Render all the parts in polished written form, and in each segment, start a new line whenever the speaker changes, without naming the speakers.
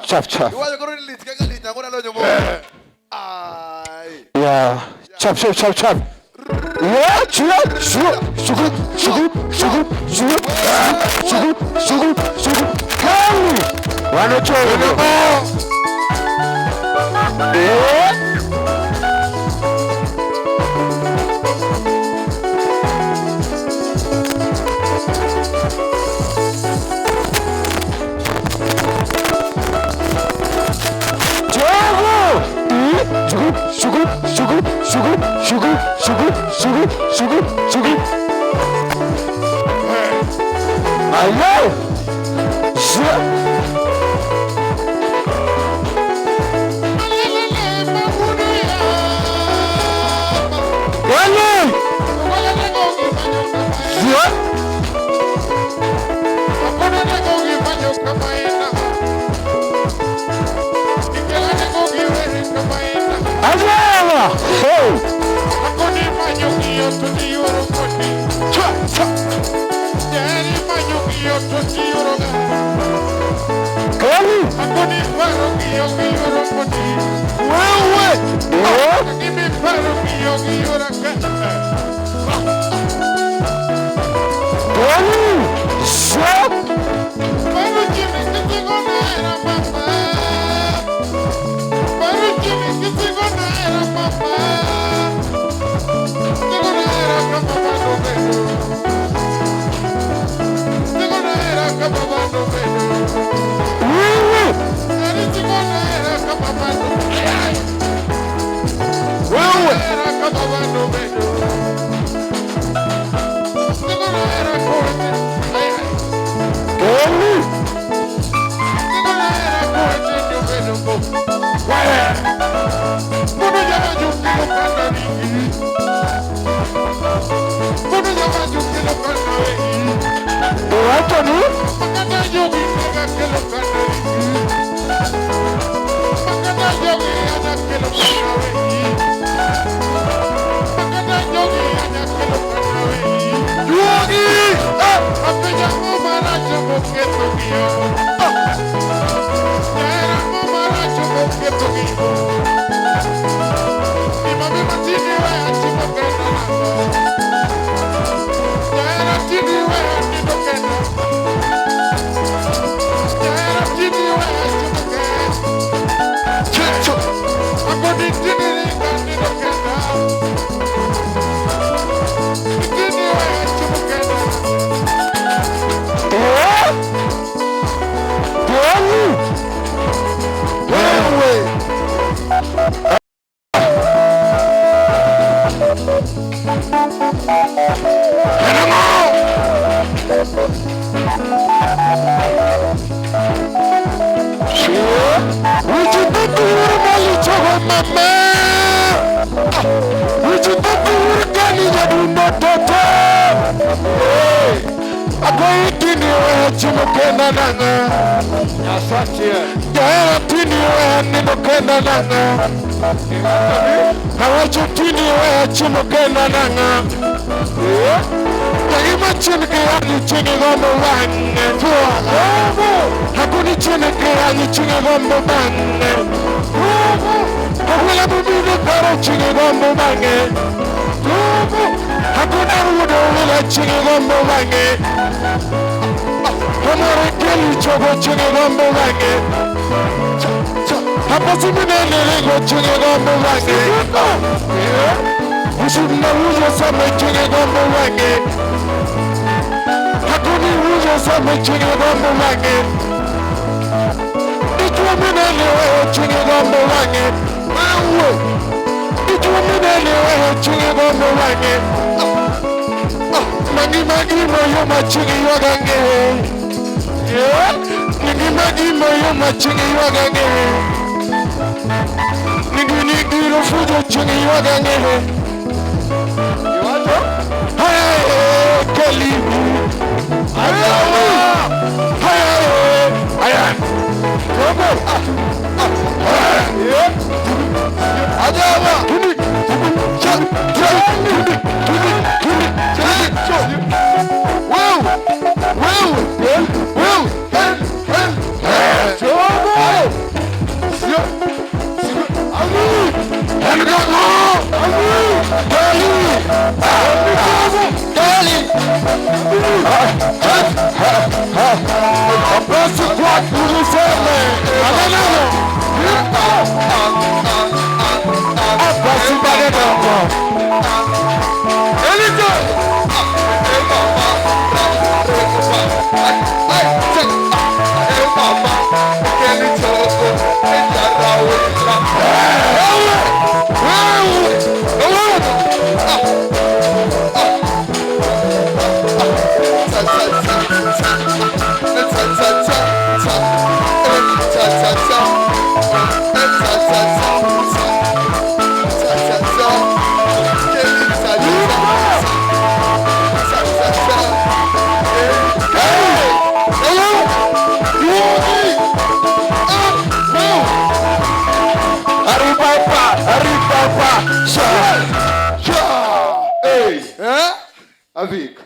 Chap chap.
Iwacho koro ni lich kaka lich ang'o nalonyo mo. Ai.
Yeah. Chap chap chap chap. Yeah, chua, chua, shugu, shugu, shugu, shugu, shugu, shugu, shugu. Kali. Wanochogo. Yeah. Jogo. Shugu, shugu, shugu, shugu, shugu, shugu, shugu, shugu, shugu. Ayo. Je. Kali. Je. Ajawa. Hey.
Cha cha.
Kali.
Wewe.
Yeah. Kali. Je. Wewe.
Wewe.
Kali. Iwacho ni
Juogi. Chicho.
Eh? Kali.
Wewe.
Ujitutu mama. Ujitutu kali jadundo toto. Agoitini we chimukenda nanga. Jahera tini we nindokenda nanga. Hawacho tini we chimukenda nanga. Jagima chini yani chini gombo wange. Hakuni chini yani chini gombo bange. Hakuna mubino karo chini gombo bange. Hakuna rudo wila chini gombo bange. Hamare keli chogo chini gombo bange. Hapasi minene lengo chini gombo bange. Ushunda uzo same chini gombo bange. Hakuni uzo same chini gombo bange. Dichwa minene wewe chini gombo bange.
Wewe.
Dichwa minene wewe chini gombo bange. Magi magi moyo machini wagange. Nigi magi moyo machini wagange. Nigi nigi rufujo chini wagange. Hey, Kalibu. Hey, hey,
Gogo. Ajawa. Cha cha. Cha. Wewe. Wewe. Wewe.
Kelly. Aripapa, aripapa, sha.
Avik.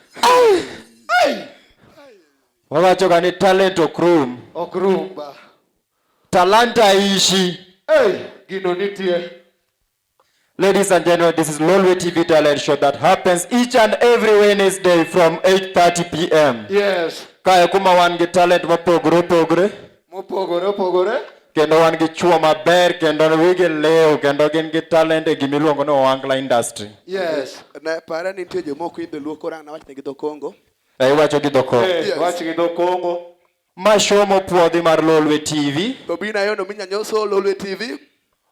Wawacho ga ni talent ok rum.
Ok rum ba.
Talanta ishi.
Hey, gino nitie.
Ladies and gentlemen, this is Lolwe TV Talent Show that happens each and every Wednesday from 8:30 p.m.
Yes.
Kae kuma wan gi talent mopogore opogore
Mopogore opogore.
kendo wan gi chuo maber kendo wigi lew kendo gin gi talent e gimiluongo ni Ohangla industry.
Yes.
Ne para ni nitie jomoko in dholuo koro ang' awachne gi dho Kongo.
E iwacho gi dho Kongo.
Hey,
Yes.
wach gi dho Kongo.
Ma show mopuodhi mar Lolwe TV
To bina yono minyanyoso Lolwe TV.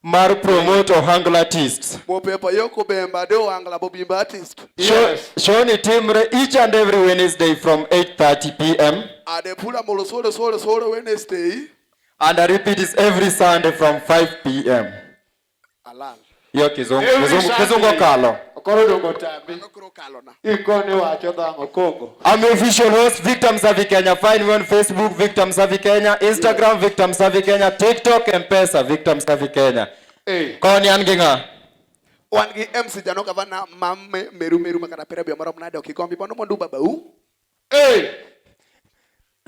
mar promote Ohangla artists.
Mopepa yoko bemba de Ohangla bobimba artist.
Yes.
Show ni timre each and every Wednesday from 8:30 p.m.
Ade pula molo solo solo solo Wednesday.
And I repeat is every Sunday from 5 p.m.
Alal.
Hiyo kizungu,
Every
kizungu,
Sunday.
kizungu kalo.
Koro dongo tambi.
Koro kalo na.
Ikoni wacho dhang'o Kongo.
I'm your official host, Victor Msavi Kenya. Find me on Facebook, Victor Msavi Kenya, Instagram, Victor Msavi Kenya, TikTok, M-Pesa, Victor Msavi Kenya.
Hey.
Koni an gi ng'a?
Wan gi MC Jano Gavana mamme meru meru makata pera biyo marom nade ok igombi bono mondu babau.
Hey.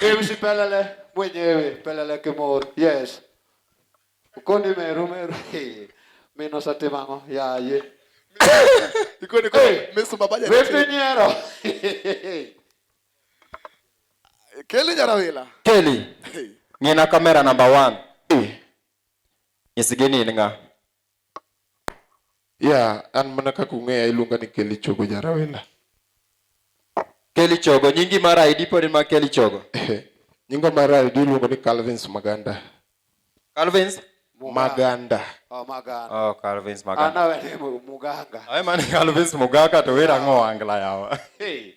MC Pelele mwenyewe, Pelele Kimor. Yes. Ukoni meru meru. Hey. Mino satimango yaye.
Ikoni
Hey.
koro misumba baja.
Wete nyiero.
Keli Jarawila.
Kelly,
Hey.
ng'ina kamera number 1. Nyisgi ni in ng'a?
Yeah, an mana kaka ung'eya iluonga ni Kelly Chogo Jarawila.
Kelly Chogo, nyingi mar ID pod en ma Kelly Chogo.
Nyinga mar ID iluongo ni Calvins Maganda.
Calvins?
Maganda.
Oh, Maganda.
Oh, Calvins Maganda.
Ana wene Muganga.
Aye man Calvins Mugaka to wer ang'o Ohangla yawa.
Hey.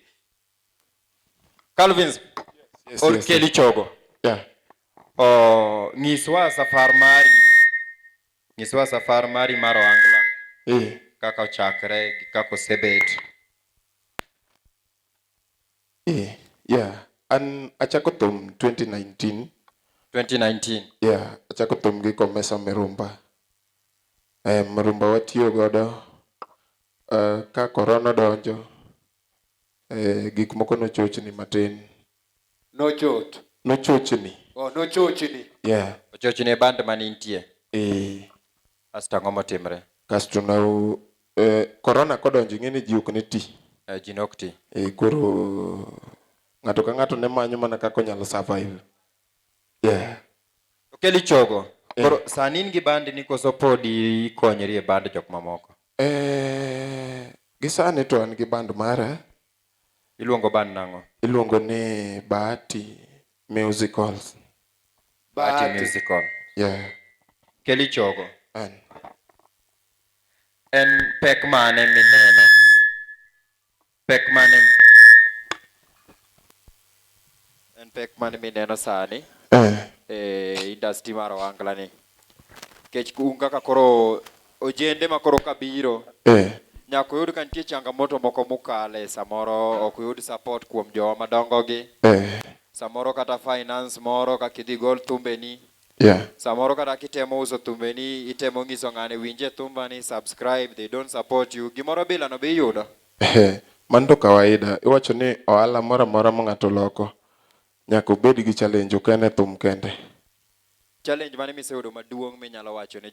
Calvins
Yes,
or
yes,
Kelly Chogo.
Yeah.
Oh, nyiswa safar mari. Nyiswa safar mari mar Ohangla
Eh.
kaka ochakre gi kaka osebet.
Eh. Yeah. An achako thum 2019.
2019.
Yeah, achako thum gi Komesa Mirumba. Eh, Mirumba watiyo godo ka korona donjo. Eh, gik moko nochochni matin.
Nochot.
Nochochni.
Oh, nochochni.
Yeah.
Ochochni e band manintie.
Eh.
Asto ang'o motimre?
Kasto na korona kodonjo ing'e ni ji ok ne ti.
Ji nok ti.
Koro ng'ato ka ng'ato ne manyo mana kaka onyalo survive. Yeah.
To Kelly Chogo, koro sani in gi band ni koso pod ikonyri e band jok mamoko?
Gi sani to an gi band mara.
Iluongo band nang'o?
Iluongo ni Bahati Musicals.
Bahati Musical.
Yeah.
Kelly Chogo.
An.
En pek mane mineno? Pek mane? En pek mane mineno sani? E industry mar Ohangla ni. Nikech un kaka koro ojende ma koro kabiro. Nyaka uyud ka nitie changamoto moko mukale, samoro ok uyud support kuom jowa madongo gi. Samoro kata finance moro kaka idhi gol thumbeni.
Yeah.
Samoro kata kitemo uso thumbeni, itemo nyiso ng'ane winje thumbani, subscribe, they don't support you. Gimoro bila no be iyudo.
Mano to kawaida. Iwacho ni ohala moro amora ma ng'ato loko nyaka obed gi challenge, ok en e thum kende.
Challenge mane miseyudo maduong' minyalo wacho ne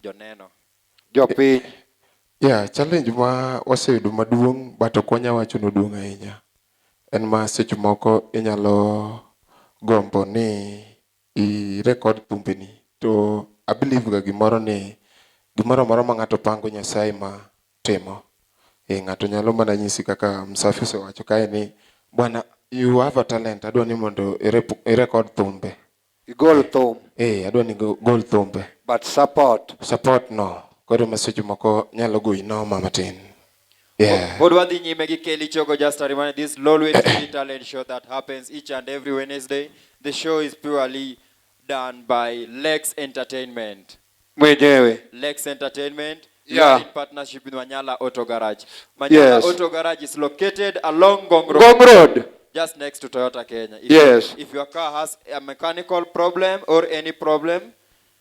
joneno?
Jopiny.
Yeah, challenge ma waseyudo maduong' but ok wanyal wacho ni oduong' ahinya. En ma seche moko inyalo gombo ni i record thumbeni to I believe ga gimoro ni gimoro amora ma ng'ato pango Nyasaye ma timo. E ng'ato nyalo mana nyisi kaka Msafi osewacho kae ni bwana you have a talent adwa ni mondo i record thumbe.
Igol thum.
Eh, adwa ni gol thumbe.
But support.
Support no. Koro ma seche moko nyalo goyi noma matin. Yeah.
Pod wadhi nyime gi Kelly Chogo just a reminder this Lolwe TV talent show that happens each and every Wednesday. The show is purely done by Lex Entertainment.
Mwenyewe.
Lex Entertainment. We
Yeah.
are in partnership with Manyala Auto Garage. Manyala
Yes.
Auto Garage is located along Ngong Road.
Ngong Road.
Just next to Toyota Kenya.
Yes.
If your car has a mechanical problem or any problem,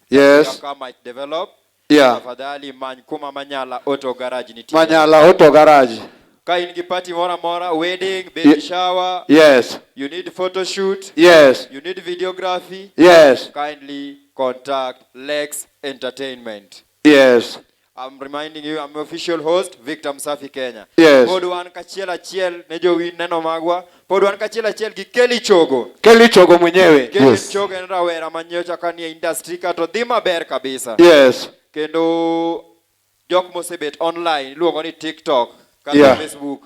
Yes.
your car might develop.
Yeah.
Tafadhali many kuma Manyala Auto Garage nitie.
Manyala Auto Garage.
Ka in gi party moro amora, wedding, baby shower,
Yes.
you need photo shoot,
Yes.
you need videography,
Yes.
kindly contact Lex Entertainment.
Yes.
I'm reminding you, I'm official host, Victor Msafi Kenya.
Yes.
Pod wan kachiel achiel ne jowinj neno magwa. Pod wan kachiel achiel gi Kelly Chogo.
Kelly Chogo mwenyewe.
Kelly
Yes.
Chogo en rawera manyocha ka nie industry ka to dhi maber kabisa.
Yes.
Kendo jok mosebet online iluongo ni TikTok kata
Yeah.
Facebook.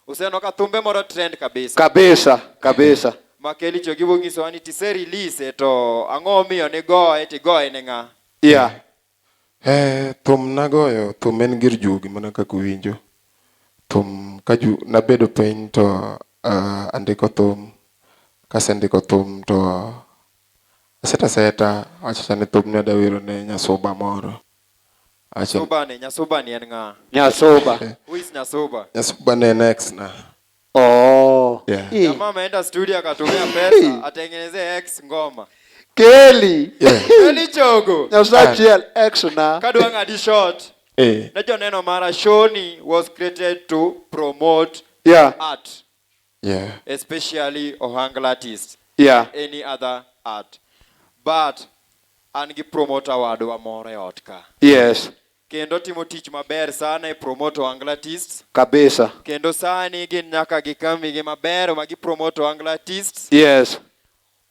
Useneno ka thumbe moro trend kabisa.
Kabisa, kabisa.
Ma Kelly Chogo ibiro nyisowa ni tise release to ang'o momiyo nigoye tigoye ne ng'a?
Yeah.
Eh, thum nagoyo, thum en gir juogi mana kaka uwinjo. Thum ka ju nabedo piny to andiko thum. Kasendiko thum to aseta seta, awacho ni thumni adwa wero ne nyasuba moro. Awacho
Nyasuba ni, Nyasuba ni en ng'a?
Nyasuba.
Who is Nyasuba?
Nyasuba ne en ex na.
Oh.
Yeah.
Ii.
Jamaa ameenda studio akatumia pesa atengeneze ex ngoma.
Kelly.
Yeah.
Kelly Chogo.
Nyasachiel ex na.
Kadwa ng'adi short.
Eh.
Ne joneno mara Shoni was created to promote
Yeah.
art,
Yeah.
especially Ohangla artists.
Yeah.
Any other art. But an gi promoter wadwa moro e ot ka.
Yes.
Kendo timo tich maber sana e promote Ohangla artists.
Kabisa.
Kendo sani gin nyaka gi kambi gi maber ma gi promote Ohangla artists.
Yes.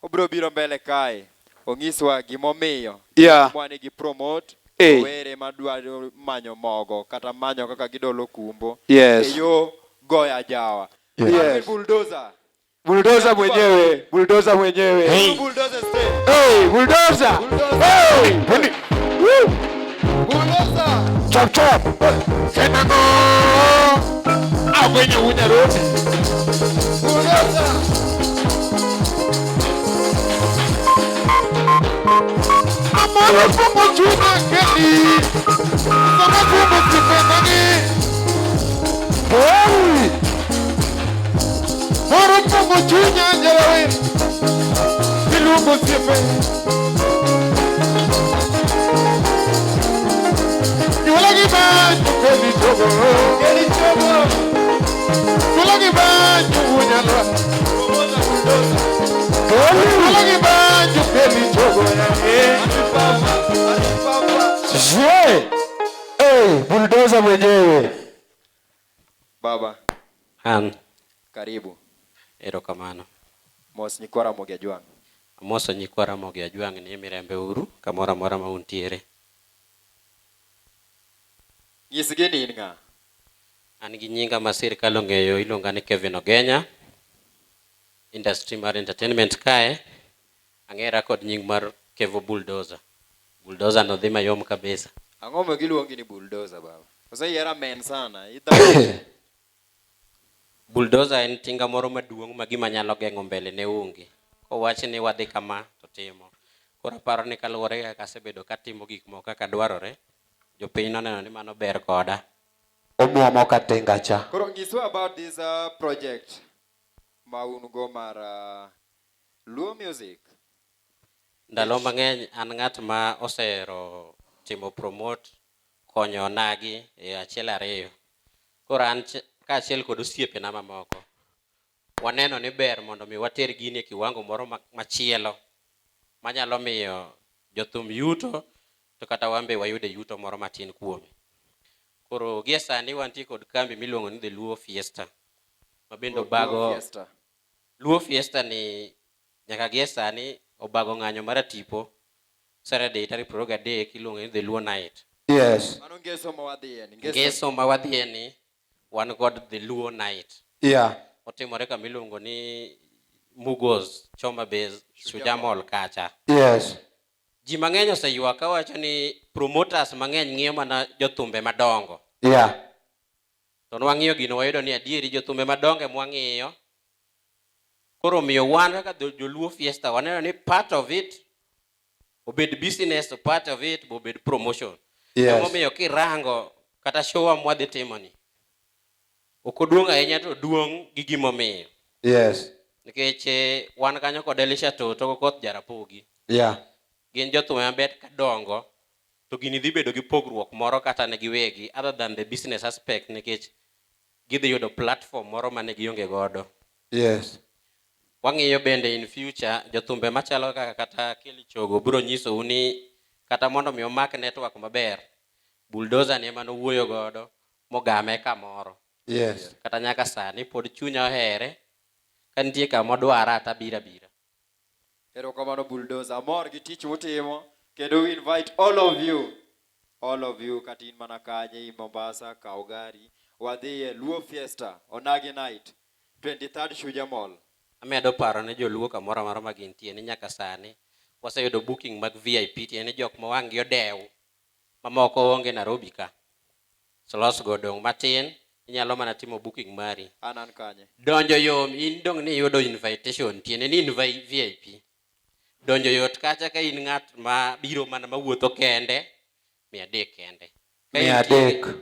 Obiro biro mbele kae. Onyiswa gimomiyo.
Yeah.
Mwani gi promote
Eh.
rowere madwaro manyo mogo kata manyo kaka gidolo kumbo.
Yes.
E yo goyo ajawa.
Yeah.
Yes.
Bulldozer.
Bulldozer mwenyewe. Bulldozer mwenyewe.
Hey. Bulldozer stage.
Hey, bulldozer.
Bulldozer.
Hey. Woo.
Bulldozer.
Chop chop.
Senango. Agwenyo unyaroni.
Bulldozer.
Amoro kumbo chuma Kelly. Sama kumbo sipendani.
Hey.
Moro kumbo chunya jarawe. Kilumbo siepe. Nyuola gi banjo Kelly Chogo.
Kelly Chogo.
Nyuola gi banjo unyalwa.
Promoter bulldozer.
Nyuola gi banjo Kelly Chogo. Eh.
Alipapa. Alipapa.
Je. Hey, bulldozer mwenyewe.
Baba,
An
karibu.
erokamano.
Mos nyikwa Ramogi Ajwang'.
Amoso nyikwa Ramogi Ajwang' ni Mirembe uru kamoro amora ma untiere.
Nyisgi ni in ng'a?
An gi nyinga ma sirkal ong'eyo iluonga ni Kevin Ogenya. Industry mar entertainment kae ang'era kod nying mar Kevo Bulldozer. Bulldozer no dhi mayom kabisa.
Ang'o ma giluongi ni bulldozer baba? Oseyiera men sana. Idha
Bulldozer en tinga moro maduong' ma gima nyalo geng'o mbele ne onge. Kowach ni wadhi kama to timo. Koro aparo ni kaluwore gi kaka asebedo katimo gik moko kaka dwarore, jopiny noneno ni mano ber koda.
Omuomo ka tinga cha.
Koro nyiswa about this project ma un go mar Luo Music.
Ndalo mang'eny an ng'at ma osehero timo promote konyo onagi e achiel ariyo. Koro an kaachiel kod osiepena mamoko, waneno ni ber mondo mi water gini e kiwango moro machielo manyalo miyo jothum yuto to kata wan be wayude yuto moro matin kuome. Koro gie sani wantie kod kambi miluongo ni The Luo Fiesta. Ma bende
Luo
obago
Fiesta.
Luo Fiesta ni nyaka gie sani obago ng'anyo mar atipo Saturday tarik 23 iluongo ni The Luo Night.
Yes.
Mano ngeso ma wadhiye ni.
Ngeso ma wadhiye ni wan kod The Luo Night.
Yeah.
Otimore kama iluongo ni Mugos Choma Base Shujaa Mall kacha.
Yes.
Ji mang'eny oseywak kawacho ni promoters mang'eny ng'iyo mana jothumbe madongo.
Yeah.
To nwang'iyo gino wayudo ni adieri jothumbe madongo ema wang'iyo. Koro omiyo wan kaka joluo Fiesta waneno ni part of it obed business to part of it obed promotion.
Yes.
Emomiyo kirango kata show mwadhi timo ni ok oduong' ahinya to oduong' gi gimomiyo.
Yes.
Nikech wan kanyo kod Elisha Toto gi Koth Jarapogi.
Yeah.
Gin jothumbe mabet kadongo to gini dhi bedo gi pogruok moro kata ne giwegi other than the business aspect nikech gidhi yudo platform moro mane gionge godo.
Yes.
Wang'iyo bende in future jothumbe machalo kaka kata Kelly Chogo biro nyisou ni kata mondo mi omak network maber, Bulldozer ni ema nowuoyo godo mogame kamoro.
Yes.
Kata nyaka sani pod chunya ohere, ka nitie kama odwara tabiro abira.
Erokamano Bulldozer. Amor gi tich mutimo kendo we invite all of you. All of you kata in mana kanye in Mombasa, kaw gari wadhi e Luo Fiesta Onagi Night 23rd Shujaa Mall.
Amedo paro ne joluo kamoro amora ma gintie ni nyaka sani waseyudo booking mag VIP tiende ni jok ma wang' gi odew mamoko onge Nairobi ka. Slots go odong' matin, inyalo mana timo booking mari.
An an kanye?
Donjo yom, in dong' ni iyudo invitation, tiende ni in VIP. Donjo yot kacha ka in ng'at ma biro mana mawuotho kende, 300 kende. Ka
300.
Ka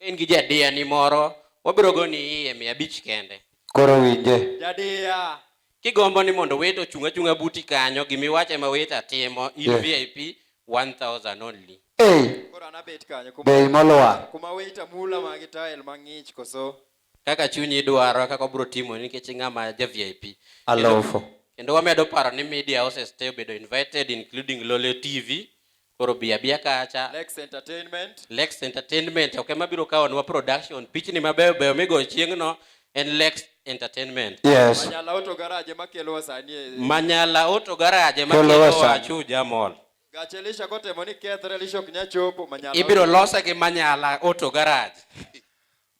in gi jadiya ni moro, wabiro goni iye 500 kende.
Koro winje.
Jadiya.
Kigombo ni mondo waiter ochung' achung'a buti kanyo, gimiwacho ema waiter timo, in
Yeah.
VIP 1000 only.
Hey.
Koro an abet kanyo kuma,
Bei molwar.
kuma waiter mula ma gi tile mang'ich koso.
Kaka chunyi dwaro, kaka obiro timo nikech ng'ama ja VIP.
Alufu.
Kendo wamedo paro ni media houses te obedo invited including Lolwe TV. Koro bi abiya kacha.
Lex Entertainment.
Lex Entertainment ok ema biro kawonwa production. Pichni mabeyo beyo migoyo chieng'no en Lex Entertainment.
Yes.
Manyala Auto Garage ema kelowa sani e
Manyala Auto Garage ema
Kelowa
kelowa
sani.
Shujaa Mall.
Gach Elisha kotemo ni kethre Elisha ok nyal chopo Manyala.
Ibiro lose gi Manyala Auto Garage.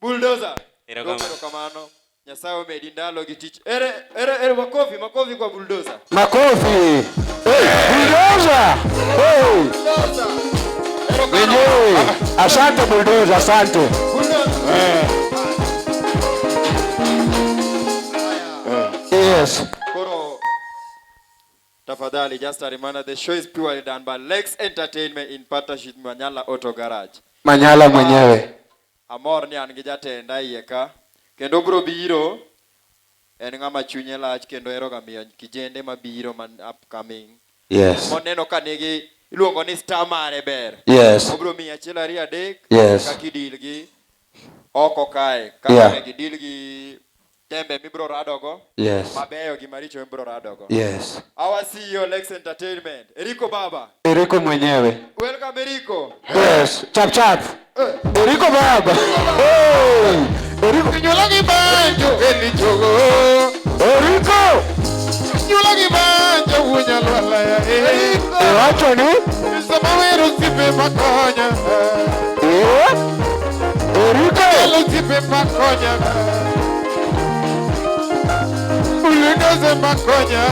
Bulldozer.
Erokamano.
Erokamano. Nyasaye omedi ndalo gi tich. Ere ere ere makofi makofi kwa Bulldozer.
Makofi. Hey, Bulldozer. Hey.
Bulldozer.
Wenyewe. Asante Bulldozer, asante.
Bulldozer.
Yes.
Koro tafadhali just a reminder the show is purely done by Lex Entertainment in partnership with Manyala Auto Garage.
Manyala mwenyewe.
Amor ni an gi jatenda iye ka kendo bro biro en ng'ama chunye lach kendo ohero ga miyo kijende mabiro man upcoming.
Yes.
Moneno ka nigi iluongo ni star mare ber.
Yes.
Obro miyi achiel ariyo adek
Yes.
kaka idil gi oko kae kaka
Yeah.
onego idil gi tembe mibro radogo
Yes.
mabeyo gi maricho mibro radogo.
Yes.
Our CEO Lex Entertainment, Eriko Baba.
Eriko mwenyewe.
Welcome Eriko.
Yes. Chap chap. Eriko baba. Hey. Eriko.
Nyuola gi banjo Eli Chogo.
Eriko.
Nyuola gi banjo wunyalwala ya.
Iwacho ni
Sama wero osiepe makonya.
Eh. Eriko.
Elo osiepe makonya. Bulldozer makonya.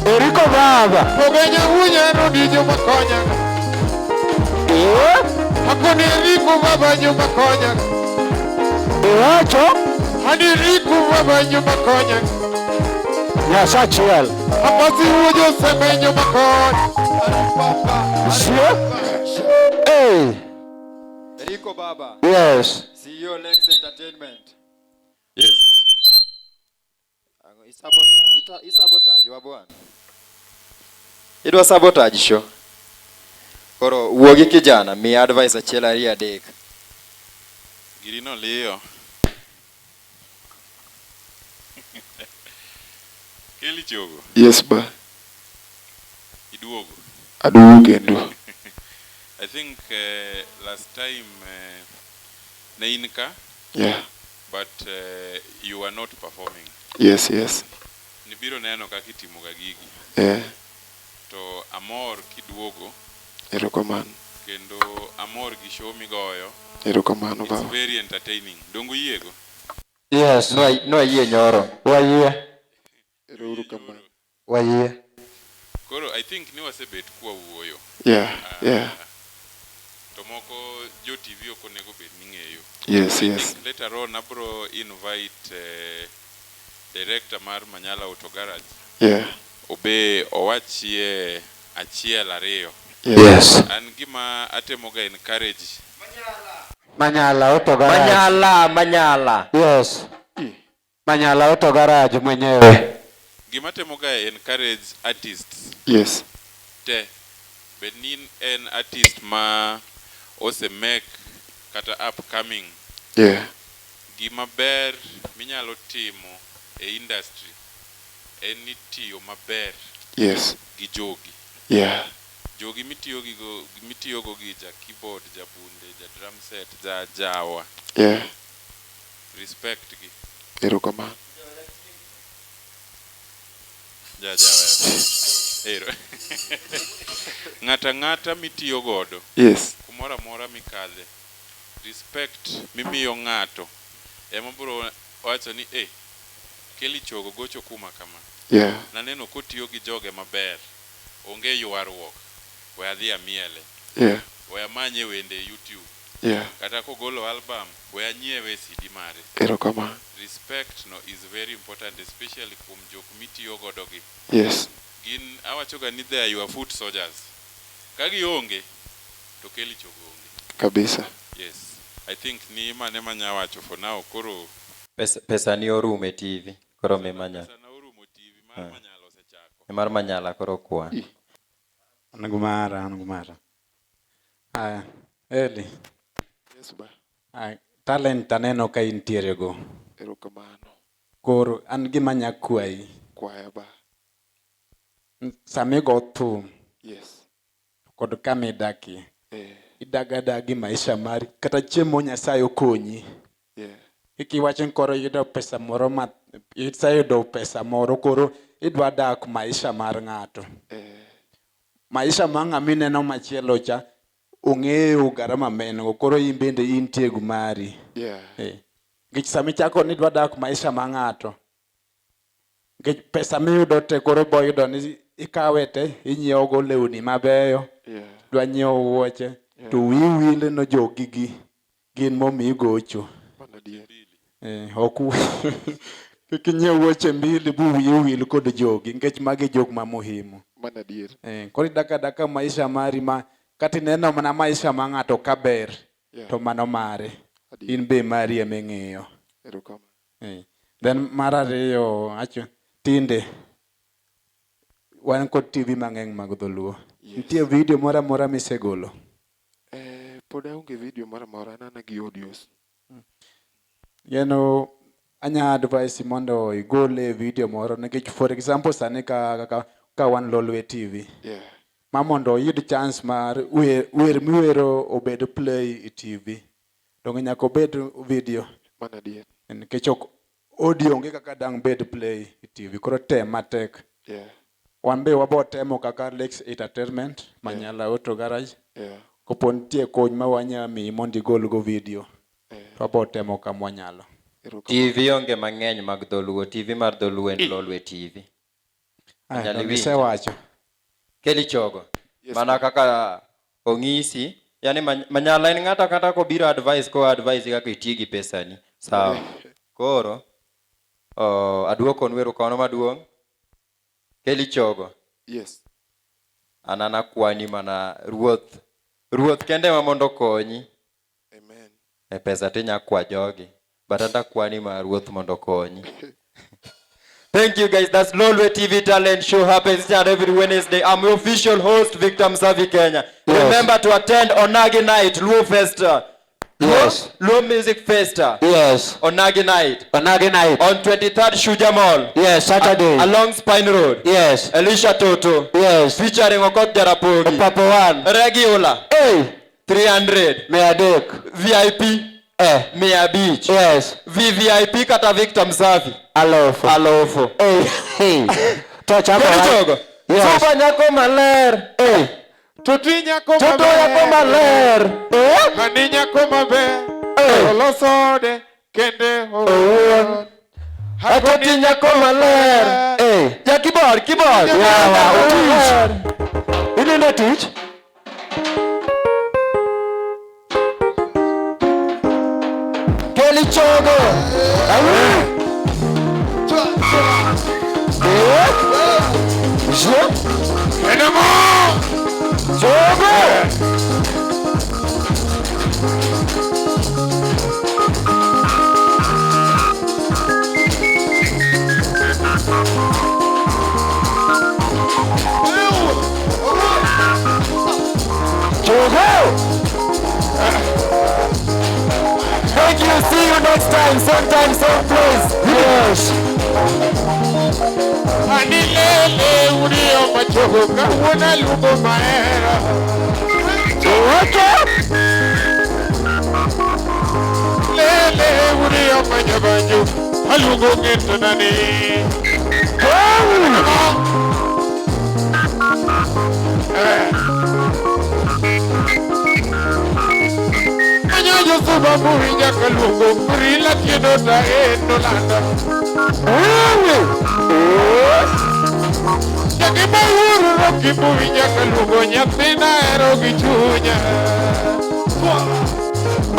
Eriko baba.
Ogenya wunya rodijo makonya.
Eh.
Akoni Eriko baba jo makonya.
Iwacho
Ani Eriko baba jo makonya.
Nyasachiel.
Apasi wuojo semenyo makonya.
Sio? Hey.
Eriko Baba,
Yes.
CEO Lex Entertainment.
Yes.
Ang'o, isabotage, isabotage wa bwana. Idwa sabotage show. Koro wuogi kijana, mi advice achiel ariyo adek.
Girino liyo. Keli Chogo,
Yes ba.
iduogo.
Aduogo kendo.
I think last time Ne in ka
Yeah.
but you are not performing.
Yes, yes.
Nibiro neno kaka itimoga gigi.
Yeah.
To amor kiduogo
Erokamano.
kendo amor gi show migoyo.
Erokamano
It's
baba.
very entertaining. Donge uyiego?
Yes.
Nwayie nyoro.
Wayie.
Ero uru kamano.
Wayie.
Koro I think ni wasebet kwawuoyo.
Yeah, yeah.
To moko jo TV ok onego bed ni ng'eyo.
Yes,
I
yes.
think later on abro invite director mar Manyala Auto Garage
Yeah.
obe owachie achiel ariyo.
Yeah.
Yes.
An gima atemoga encourage
Manyala Auto Garage.
Manyala, Manyala.
Yes. Manyala Auto Garage mwenyewe.
gima atemoga encourage artists
Yes.
te bed ni en artist ma ose make kata upcoming
Yeah.
gima ber minyalo timo e industry en ni tiyo maber
Yes.
gi jogi.
Yeah.
Jogi mitiyogo gi ja keyboard, ja bunde, ja drum set, ja jawa.
Yeah.
Respect gi.
Erokamano.
Ja jawa. Ero. Ng'ata ang'ata mitiyo godo
Yes.
kumoro amora mikadhe respect mimiyo ng'ato ema biro wacho ni eh Kelly Chogo gocho kuma kama.
Yeah.
Naneno kotiyo gi joge maber. Onge ywaruok. We adhi amiele.
Yeah.
We amanye wende e YouTube.
Yeah.
Kata kogolo album, we anyiewe CD mare.
Erokamano.
Respect no is very important especially kuom jok mitiyo godo gi.
Yes.
Gin awachoga ni they are your foot soldiers. Ka gionge to Kelly Chogo onge.
Kabisa.
Yes. I think ni mane manya wacho for now koro
Pesa ni orumo e TV. Koro mi Manyala.
pesa na orumo TV mar Manyala osechako.
Mar Manyala koro kwa.
An gumara, an gumara. Aya, Eli.
Yes ba.
Aya, talent aneno ka intiere go.
Erokamano.
Koro an gima anya kwayi.
Kwaya ba.
Sama igo thum
Yes.
kod kama idakie,
Eh.
idag adagi maisha mari kata chiemo Nyasaye okonyi.
Yeah.
Kik iwach ni koro iyudo pesa moro ma iseyudo pesa moro koro idwa dak maisha mar ng'ato.
Eh.
Maisha mar ng'ama ineno machielo cha ong'eyo garama ma en go koro in bende intie gi mari.
Yeah.
Eh. Nikech sama ichako ni idwa dak maisha mar ng'ato, nikech pesa miyudo te koro ibo yudo ni ikawe te inyiewo go lewni mabeyo,
Yeah.
idwa nyiewo wuoche,
Yeah.
to wiyi wil ni jogi gi gin momiyi gocho.
Mano adier.
Eh, ok kik inyiew wuoche mbili bu wiyi wil kod jogi nikech magi jok ma muhimu.
Mano adier.
Eh, koro idak adaka maisha mari ma kata ineno mana maisha ma ng'ato ka ber
Yeah.
to mano mare.
Adier.
In be mari ema ing'iyo.
Erokamano.
Eh. Then mar ariyo acho tinde wan kod TV mang'eny mag dholuo.
Yes.
Nitie video moro amora misegolo?
Eh, pod aonge video moro amora, an ana gi audios.
Geno anya advice mondo igole video moro nikech for example sani ka wan Lolwe TV.
Yeah.
Ma mondo oyud chance mar wer miwero obed play e TV. Donge nyaka obed video.
Mano adier.
Nikech ok audio onge kaka dang' bed play e TV. Koro tem matek.
Yeah.
Wan be wabo temo kaka Lex Entertainment, Manyala Auto Garage.
Yeah.
Kopo nitie kony ma wanya miyi mondo igol go video.
Eh.
To wabo temo kama wanyalo.
Erokamano.
TV onge mang'eny mag dholuo. TV mar dholuo en Lolwe TV.
Aya,
Anyalo
donge
winjo.
isewacho.
Kelly Chogo.
Yes,
Mana kaka ong'isi, yani Manyala en ng'ato kata kobiro advice ko advice kaka iti gi pesani. Sawa. Koro aduokonu erokamano maduong'. Kelly Chogo.
Yes.
An anakwani mana ruoth. Ruoth kende ema mondo okonyi.
Amen.
E pesa tinya kwa jogi. But anta kwani ma ruoth mondo okonyi. Thank you guys. That's Lolwe TV Talent Show happens each and every Wednesday. I'm your official host, Victor Msavi Kenya.
Yes.
Remember to attend Onagi Night, Luo Festa.
Yes.
Luo Music Festa.
Yes.
Onagi Night.
Onagi Night.
On 23rd Shuja Mall.
Yes, Saturday.
Along Spine Road.
Yes.
Elisha Toto.
Yes.
Featuring Okoth Jarapogi.
Papa One.
Regular.
Hey.
300.
Mia adek.
VIP.
Eh.
500.
Yes.
VVIP kata Victor Msafi.
Alofu.
Alofu.
Eh. Hey. To chako.
Keli Chogo.
Yes.
Suba nyako maler.
Eh.
Tuti nyako
Toto yako maler. Eh.
Ani nyako maber.
Eh.
Olosode kende
Owuon. Atoti nyako maler. Eh.
Ja keyboard, keyboard.
Yawa, otich. Ineno tich?
Keli Chogo.
Awi. Eh. Je.
Enemo.
Chogo. Chogo.
Thank you. See you next time. Same time, same place.
Yes.
Ani lele urio machogo kawuono aluongo mahero.
Owacho.
Lele urio manyabanjo aluongo ng'etona ni. Manyajo suba muwinja kaluongo Brila kendo taeno landa.
Wewe.
Jagima wuoro roki muwinja kaluongo nyathina hero gi chunya.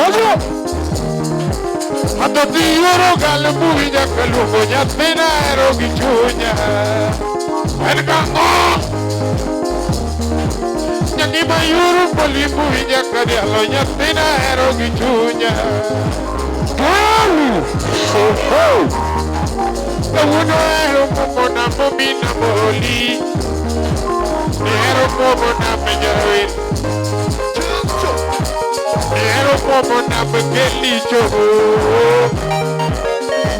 Ojo.
Atoti yuoro gal muwinja kaluongo nyathina hero gi chunya. En kang'o? Jagima yuoro poli muwinja kadialo nyathina hero gi chunya.
Wewe. Oh.
Kawuono ahero momona momina moli. Ahero momona mejawer. Ahero momona mekeli chogo.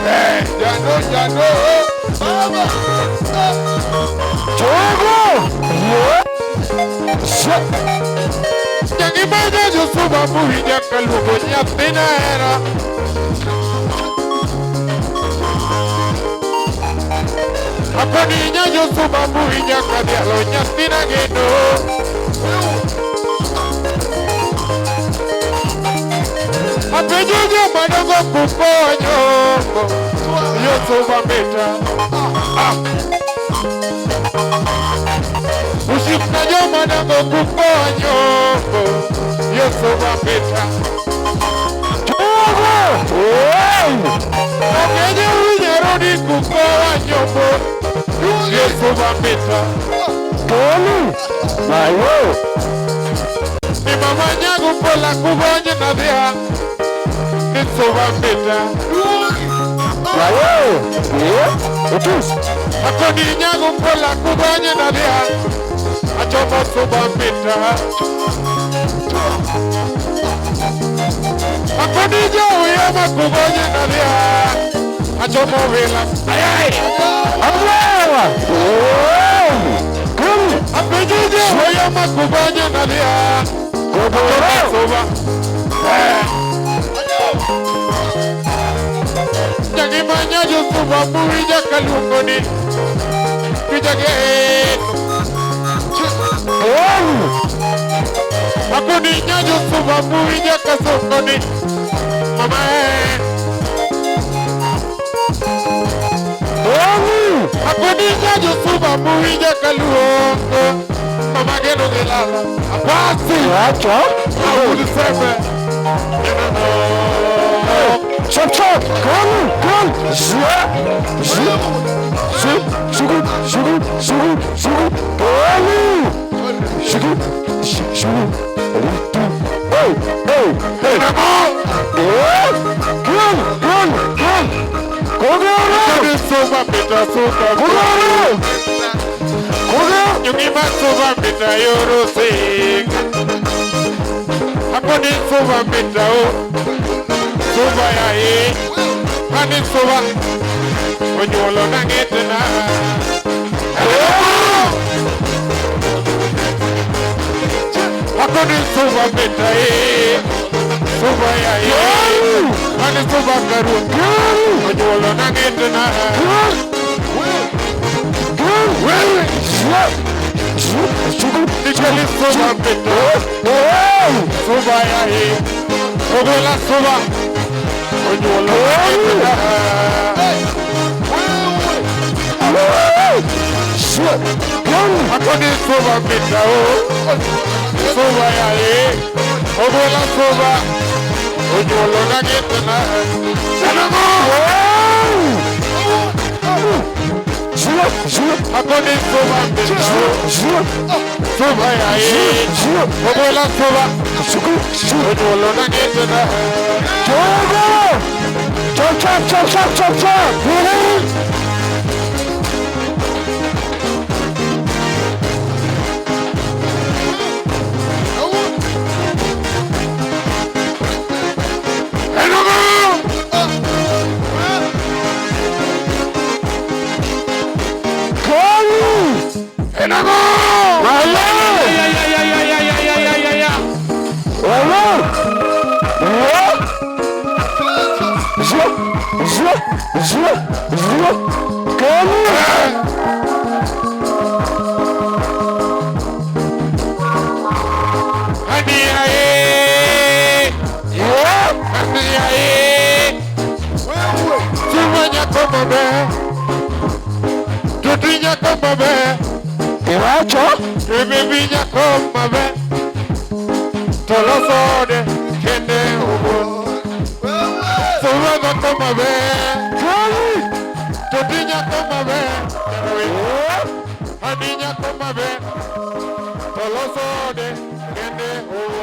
Eh, jano jano.
Chogo. Yeah.
Jagima jajo suba muwinja kaluongo nyathina hera. Akoni nyajo suba muwinja kadialo nyathina geno. Apenjo joma dongo kukonyo yo suba mita. Ushikna joma dongo kukonyo yo suba mita.
Chogo. Wewe.
Okenye winyero ni kukowa nyombo yo suba mita.
Tony. Mayo.
Ni mama nyago pola kugonye na dhia ni suba mita.
Mayo. Yeah. Otus.
Akoni nyago pola kugonye na dhia achomo suba mita. Akoni jo uyama kugonye na dhia achomo wila. Ayai.
Awewa. Wewe. Kumi.
Apenjo jo uyama kugonye na dhia
Goboro.
suba. Jagima nyajo suba muwinja kaluongo ni Kijageno.
Wewe.
Akoni nyajo suba muwinja kasongo ni Mama eh.
Wewe.
Akoni nyajo suba muwinja kaluongo Mama geno gilala. Apasi.
Acho.
Awuliseme.
Chop chop. Kumi. Kumi. Je. Je. Je. Shugu. Shugu. Shugu. Shugu. Kumi. Shugu. Shugu. Ritu. Hey. Hey. Hey. Eh. Kumi. Kumi. Kumi. Kogoro.
Akoni suba mita suba.
Kogoro. Kogoro.
Nyungima suba mita yoro sing. Akoni suba mita o. Suba ya e. Ani suba. Onyuolo nang'etna. Akoni suba mita e. Suba ya ye. Mane suba karuoth. Onyuolo na ng'etna. Wewe. Nikeli suba mito. Suba ya ye. Ogola suba. Onyuolo na ng'etna. Akoni suba mita o. Suba ya ye. Ogola suba. Onyuolo na ng'etna. Akoni suba mita o. Suba ya ye. Ogola suba. Onyuolo na ng'etna.
Chop, chop, chop, chop, chop, chop.